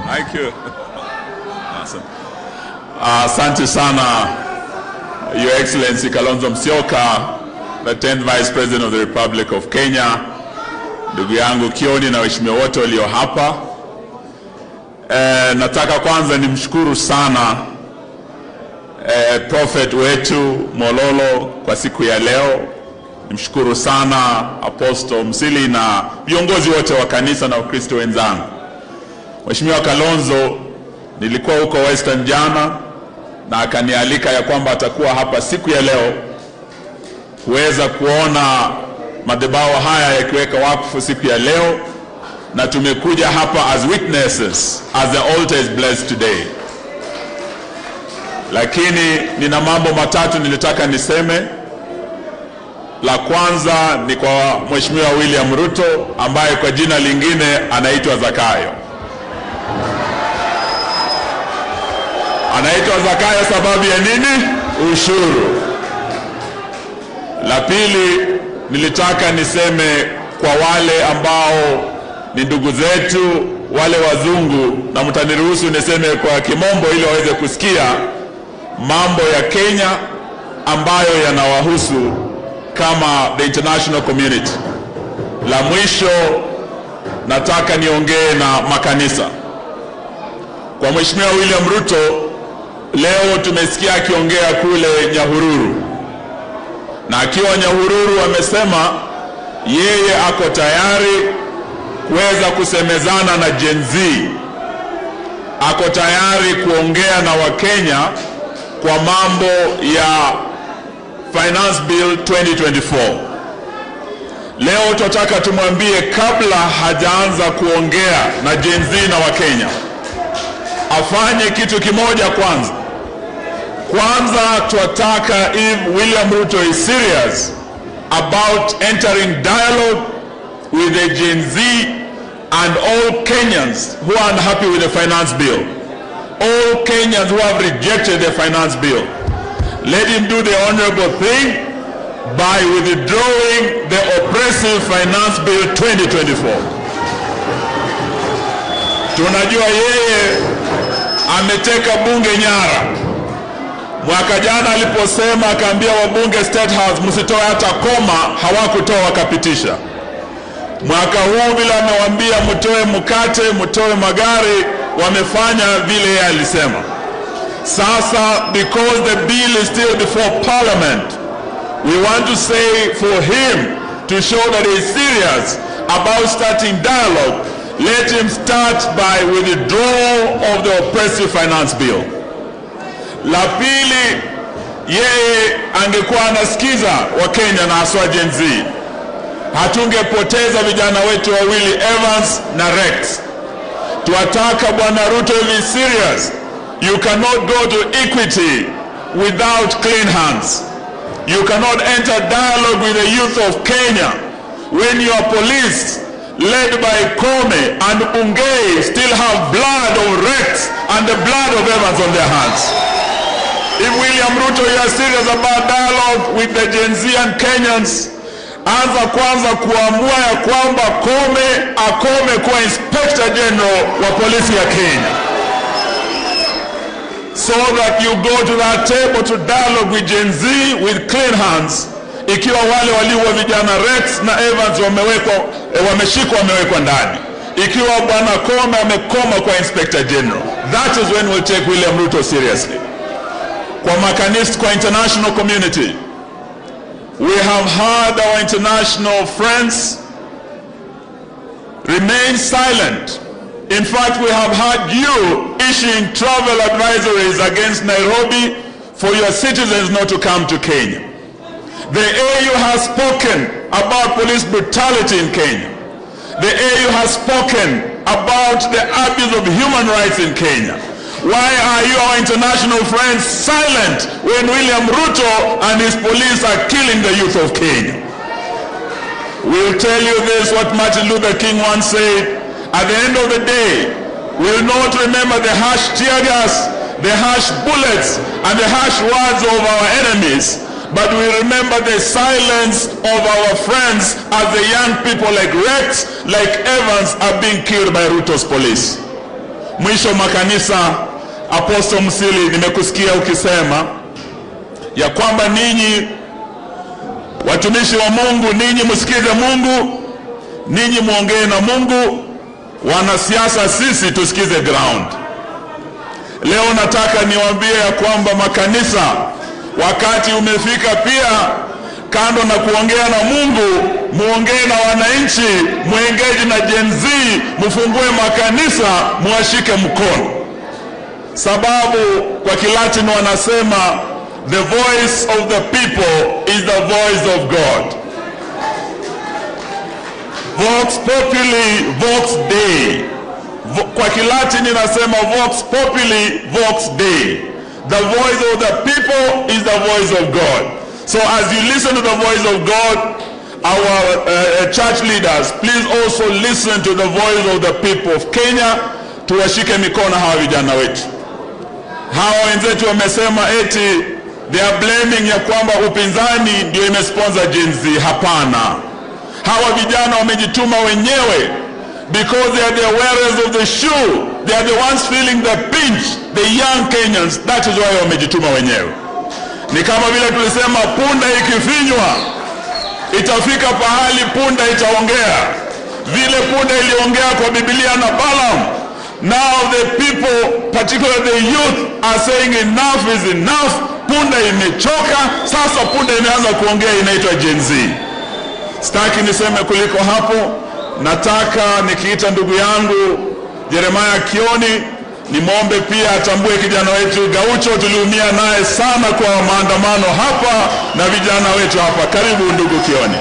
Thank you. Awesome. Asante sana, Your Excellency Kalonzo Musyoka, the 10th Vice President of the Republic of Kenya, ndugu yangu Kioni na waheshimiwa wote walio hapa. Nataka kwanza nimshukuru sana Prophet wetu Mololo kwa siku ya leo. Nimshukuru sana Apostle Msili na viongozi wote wa kanisa na Wakristo wenzangu. Mheshimiwa Kalonzo, nilikuwa huko Western jana na akanialika ya kwamba atakuwa hapa siku ya leo kuweza kuona madhabahu haya yakiweka wakfu siku ya leo, na tumekuja hapa as witnesses as the altar is blessed today. Lakini nina mambo matatu nilitaka niseme. La kwanza ni kwa Mheshimiwa William Ruto ambaye kwa jina lingine anaitwa Zakayo. Anaitwa Zakayo sababu ya nini? Ushuru. La pili nilitaka niseme kwa wale ambao ni ndugu zetu wale wazungu, na mtaniruhusu niseme kwa kimombo ili waweze kusikia mambo ya Kenya ambayo yanawahusu kama the international community. La mwisho nataka niongee na makanisa. Kwa Mheshimiwa William Ruto, leo tumesikia akiongea kule Nyahururu. Na akiwa Nyahururu amesema yeye ako tayari kuweza kusemezana na Gen Z. Ako tayari kuongea na Wakenya kwa mambo ya Finance Bill 2024. Leo tunataka tumwambie kabla hajaanza kuongea na Gen Z na Wakenya, afanye kitu kimoja kwanza. Kwanza tunataka, if William Ruto is serious about entering dialogue with the Gen Z and all Kenyans who are unhappy with the finance bill, all Kenyans who have rejected the finance bill, let him do the honorable thing by withdrawing the oppressive Finance Bill 2024. Tunajua yeye ameteka bunge nyara. Mwaka jana aliposema akaambia wabunge State House msitoe hata koma, hawakutoa wakapitisha. Mwaka huu vile amewaambia mtoe mkate, mtoe magari, wamefanya vile yeye alisema. Sasa, because the bill is still before Parliament, we want to say for him to show that he is serious about starting dialogue, let him start by withdrawal of the oppressive finance bill. La pili, yeye angekuwa anasikiza Wakenya na haswa Gen Z, hatungepoteza vijana wetu wawili Evans na Rex. Tuataka Bwana Ruto be serious. You cannot go to equity without clean hands. You cannot enter dialogue with the youth of Kenya when your police, led by Kome and Bungei, still have blood of Rex and the blood of Evans on their hands. If William Ruto, you are serious about dialogue with the Gen Z and Kenyans, anza kwanza kuamua ya kwamba Kome akome kuwa Inspector General wa polisi ya Kenya, so that you go to that table to dialogue with Gen Z with clean hands. Ikiwa wale waliua vijana Rex na Evans wamewekwa, wameshikwa, wamewekwa ndani, ikiwa Bwana Kome amekoma kwa Inspector General, that is when we'll take William Ruto seriously. Kwa makanisa, kwa international community, we have heard our international friends remain silent. In fact, we have heard you issuing travel advisories against Nairobi for your citizens not to come to Kenya. The AU has spoken about police brutality in Kenya. The AU has spoken about the abuse of human rights in Kenya. Why are you, our international friends, silent when William Ruto and his police are killing the youth of Kenya? We'll tell you this, what Martin Luther King once said, at the end of the day, we'll not remember the harsh tear gas, the harsh bullets, and the harsh words of our enemies, but we remember the silence of our friends as the young people like Rex, like Evans, are being killed by Ruto's police. Mwisho makanisa, Apostle Msili, nimekusikia ukisema ya kwamba ninyi watumishi wa Mungu, ninyi msikize Mungu, ninyi muongee na Mungu, wanasiasa sisi tusikize ground. Leo nataka niwaambie ya kwamba makanisa, wakati umefika pia, kando na kuongea na Mungu, muongee na wananchi, muengage na Gen Z, mfungue makanisa, muashike mkono. Sababu kwa Kilatini wanasema the voice of the people is the voice of God. Vox populi, vox Dei. Kwa Kilatini nasema vox populi, vox Dei. The voice of the people is the voice of God. So as you listen to the voice of God, our church leaders, please also listen to the voice of the people of Kenya. Tuwashike mikono hawa vijana wetu. Hawa wenzetu wamesema eti they are blaming ya kwamba upinzani ndio imesponsor Gen Z. Hapana. Hawa vijana wamejituma wenyewe because they are the wearers of the shoe. They are the ones feeling the pinch, the young Kenyans. That is why wamejituma wenyewe. Ni kama vile tulisema punda ikifinywa itafika pahali punda itaongea. Vile punda iliongea kwa Biblia na Balaam. Now the people, particularly the youth, are saying enough is enough. Punda imechoka. Sasa punda imeanza kuongea, inaitwa Gen Z. Sitaki niseme kuliko hapo. Nataka nikiita ndugu yangu Jeremiah Kioni, nimwombe pia atambue kijana wetu Gaucho, tuliumia naye sana kwa maandamano hapa na vijana wetu hapa. Karibu ndugu Kioni.